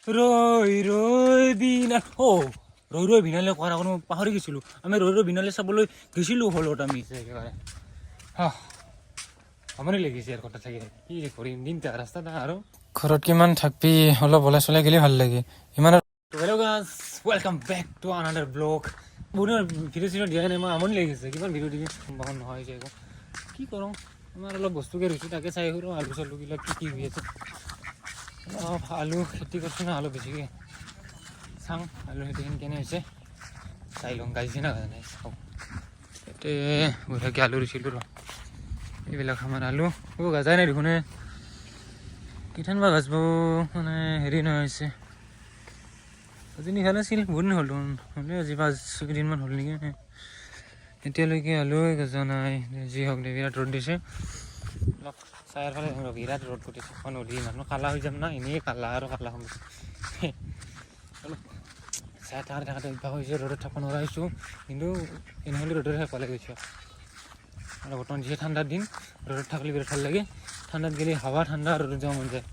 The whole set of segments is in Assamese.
ৰৈ ৰৈ বিনা, অ' ৰৈ ৰৈ বিনালে কোৱাৰ আগত মই পাহৰি গৈছিলোঁ। আমি ৰৈ ৰৈ বিনালে চাবলৈ গৈছিলোঁ হলত আমি একেবাৰে। হা, আমনি লাগিছে ইয়াৰ কথা থাকি থাকি। কি যে কৰিম, দিনটা ৰাস্তাত আৰু ঘৰত কিমান থাকবি? অলপ ওলাই চলাই গ'লে ভাল লাগে ইমান। Hello guys, welcome back to another vlog. বহুত দিনৰ ভিডিঅ' চিডিঅ' দিয়াই নাই মই। আমনি লাগিছে, কিমান ভিডিঅ' দিবি? বহন নোহোৱা হৈছে একো। কি কৰোঁ? আমাৰ অলপ বস্তুকে ৰুইছোঁ, তাকে চাই ফুৰোঁ। আলু চালুবিলাক কি কি হৈ আছে। অলপ আলু খেতি কৰিছোঁ না, আলু বেছিকৈ চাওঁ। আলু খেতিখিনি কেনে হৈছে চাই লওঁ। গাইছে না নাই চাওঁ। ইয়াতে বঢ়িয়াকৈ আলু ৰুইছিলোঁ ৰ। এইবিলাক আমাৰ আলু। অ' গাজাই নাই দেখোন। কিঠান বা গাজব, মানে হেৰি নহয় হৈছে। আজি নিশা নাছিল, বহুত দিন হ'ল দেখোন। হ'লে আজি 5-6 দিনমান হ'ল নেকি? এতিয়ালৈকে আলুৱে গজা নাই। যি হওক দে, বিৰাট ৰ'দ দিছে। অলপ চায়াৰ ফালে যাওঁ ৰ, বিৰাট ৰ'দ ফুটিছে। নদী মানুহ কালা হৈ যাম না, এনেই কালা আৰু কালা হ'ম। অলপ চাই থাকোঁতে থাকোঁতে অভ্যাস হৈছে, ৰ'দত থাকিব নোৱাৰা হৈছোঁ। কিন্তু এনেহ'লে ৰ'দত থাকিব লাগে। আৰু বৰ্তমান যিহে ঠাণ্ডাৰ দিন, ৰ'দত থাকিলে বিৰাট ভাল লাগে। ঠাণ্ডাত গ'লে হাৱা ঠাণ্ডা, ৰ'দত যাব মন যায়।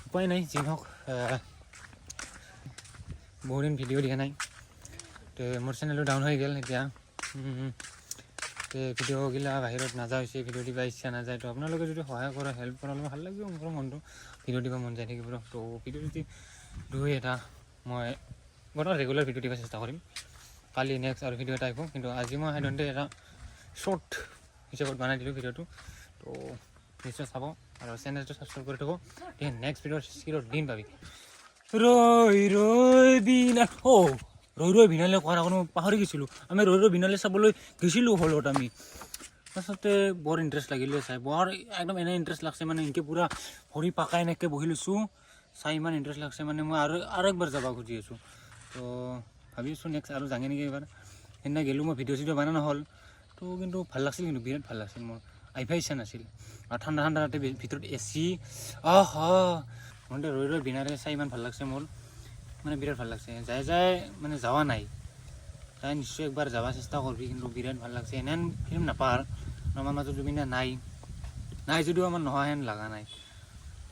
উপায় নাই। যি নহওক, বহুদিন ভিডিঅ' দিয়া নাই। তো মোৰ চেনেলটো ডাউন হৈ গ'ল এতিয়া। তে ভিডিঅ'গিলা বাহিৰত নাযা হৈছে, ভিডিঅ' দিব ইচ্ছা নাযায়। তো আপোনালোকে যদি সহায় কৰে, হেল্প কৰে, অলপ ভাল লাগিব মোৰ মনটো। ভিডিঅ' দিব মন যায় থাকিব। তো ভিডিঅ' যদি দুই এটা, মই বৰ্তমান ৰেগুলাৰ ভিডিঅ' দিব চেষ্টা কৰিম। কালি নেক্সট আৰু ভিডিঅ' এটা আহিব। কিন্তু আজি মই সাধাৰণতে এটা শ্বৰ্ট হিচাপত বনাই দিলোঁ ভিডিঅ'টো। তো নিশ্চয় চাব আৰু চেনেলটো ছাবস্ক্ৰাইব কৰি থ'ব। তেতিয়া নেক্সট ভিডিঅ' স্ক্ৰীণত দিন পাবি। ৰৈ ৰৈ বিনা, অ' ৰৈ ৰৈ বিনালে কোৱাৰ আগত মই পাহৰি গৈছিলোঁ। আমি ৰৈ ৰৈ বিনালে চাবলৈ গৈছিলোঁ হলত আমি। তাৰপাছতে বৰ ইণ্টাৰেষ্ট লাগিলে চাই, বৰ একদম এনে ইণ্টাৰেষ্ট লাগছে, মানে এনেকৈ পূৰা ভৰি পাকাই এনেকৈ বহি লৈছোঁ চাই। ইমান ইণ্টাৰেষ্ট লাগছে, মানে মই আৰু আৰু একবাৰ যাব খুজি আছোঁ। তো ভাবি আছোঁ নেক্সট আৰু যাঙে নেকি এইবাৰ। সেইদিনা গ'লোঁ মই, ভিডিঅ' চিডিঅ' বনা নহ'ল। তো কিন্তু ভাল লাগছিল, কিন্তু বিৰাট ভাল লাগছিল। মোৰ আহিব ইচ্ছা নাছিল। আৰু ঠাণ্ডা ঠাণ্ডা তাতে ভিতৰত এচি। অহ, মনতে ৰৈ ৰৈ বিনালে চাই ইমান ভাল লাগছে মোৰ, মানে বিৰাট ভাল লাগছে। যাই যাই মানে যোৱা নাই, তাই নিশ্চয় একবাৰ যাব চেষ্টা কৰবি। কিন্তু বিৰাট ভাল লাগছে। এনেহেন ফিল্ম নাপাৰ। আমাৰ মাজত জুবিন দা নাই নাই যদিও আমাৰ নোহোৱা হেন লগা নাই।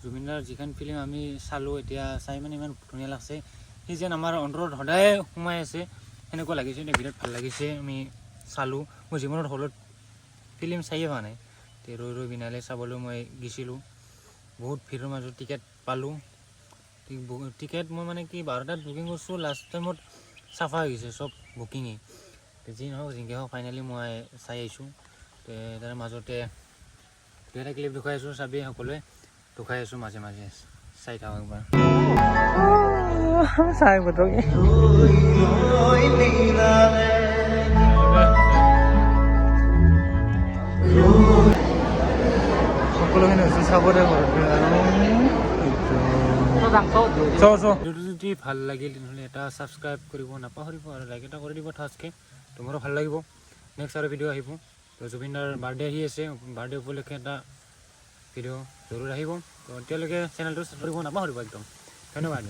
জুবিনদাৰ যিখন ফিল্ম আমি চালোঁ, এতিয়া চাই মানে ইমান ধুনীয়া লাগছে, সি যেন আমাৰ অন্তৰত সদায় সোমাই আছে, সেনেকুৱা লাগিছে। এতিয়া বিৰাট ভাল লাগিছে, আমি চালোঁ। মই জীৱনত হলত ফিল্ম চায়ে পোৱা নাই। তে ৰৈ ৰৈ বিনালে চাবলৈ মই গৈছিলোঁ। বহুত ভিৰৰ মাজত টিকেট পালোঁ। টিকেট মই মানে কি 12টাত বুকিং কৰিছোঁ, লাষ্ট টাইমত চাফা হৈ গৈছে চব বুকিঙেই। যি নহওক, যেনেকৈ হওক, ফাইনেলি মই চাই আহিছোঁ। তে তাৰ মাজতে দুই এটা ক্লিপ দেখুৱাই আছোঁ, চাবি সকলোৱে। দেখুৱাই আছোঁ মাজে মাজে, চাই থাকক একবাৰ। চাই বতকে। সকলোখিনি হৈছে চাব দে ঘৰত আৰু। চাওঁ চাওঁ। ভিডিঅ'টো যদি ভাল লাগিল, তেনেহ'লে এটা ছাবস্ক্ৰাইব কৰিব নাপাহৰিব আৰু লাইক এটা কৰি দিব ঠাচকৈ, তোমাৰো ভাল লাগিব। নেক্সট আৰু ভিডিঅ' আহিব। তো জুবিনদাৰ বাৰ্থডে আহি আছে, বাৰ্থডে উপলক্ষে এটা ভিডিঅ' জৰুৰ আহিব। তো এতিয়ালৈকে চেনেলটো ছাবস্ক্ৰাইব কৰিব নাপাহৰিব একদম। ধন্যবাদ।